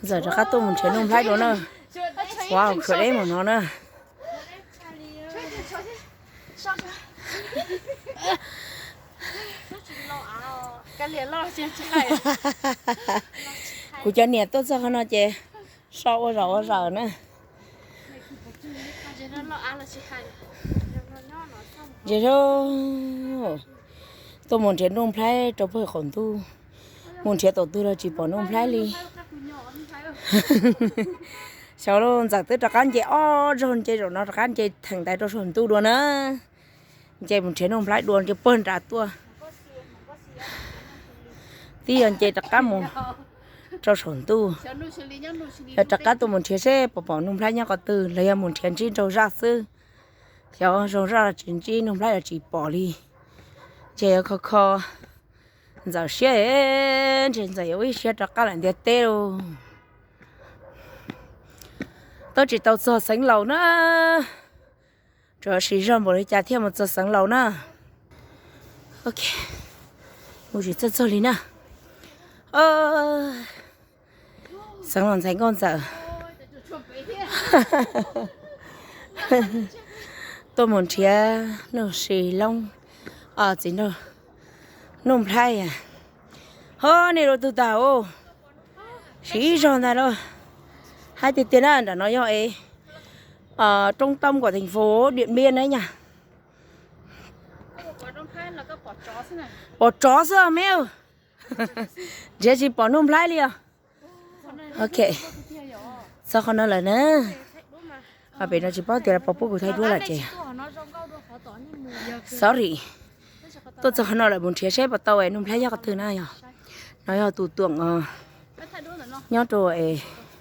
Ntxawm rov qab tuaj mus nrhiav Nuj Nplhaib dua na. Ua khuam deb mus no na. Kuv cov niam tuaj txog qhov no ces so ua zaum ua zaum na. Ces tuaj mus nrhiav Nuj Nplhaib rau pem qaum ntuj, mus nrhiav tau twg los tsis pom Nuj Nplhaib li. Xyov, Ntxawm twb rov qab nce ob zaug, nce zaum no rov qab nce theem ntaiv rau saum ntuj dua na. Nce mus nrhiav Nuj Nplhaib dua, nce puag nram tuaj. Twb yog nce rov qab mus rau saum ntuj, yog rov qab tuaj mus nrhiav seb puas pom Nuj Nplhaib nyob qhov twg, los yog mus nrhiav ntsib nraug zaj xwb. Xyov zoo zaj los tsis ntsib, Nuj Nplhaib los tsis pom li. Ces yuav kho kho Ntxawm siab, ntshe Ntxawm yuav ua ib siab rov qab lawm ntiaj teb lauj. Twb tsis tau txog xeev laus na. Tsuas siv zog npaum li cas thiaj mus txog xeev laus na. Ok, mus tsis txog txog li na. Xeev laus ntxhais nkauj Ntxawm tuaj mus nrhiav Nuj Sis Loob, txiv Nuj Nplhaib. Ho nej dua tug tag, siv ib zaug ntag lauj. Hais tiag tiag na, nram no yog es roob toob kuam teem fus Diam Npiab na nyaj. Pom tsov xwb me, nrhiav tsis pom Nuj Nplhaib li os. Ok, txog qhov no lawm na. Pem no tsis paub tias los puas pub kuv thaij duab lawm ces sorry. Tuaj txog qhov no lawm, mus nrhiav seb puas tau Nuj Nplhaib nyob qhov twg na yog. No yog tus tuam os, nyob rau es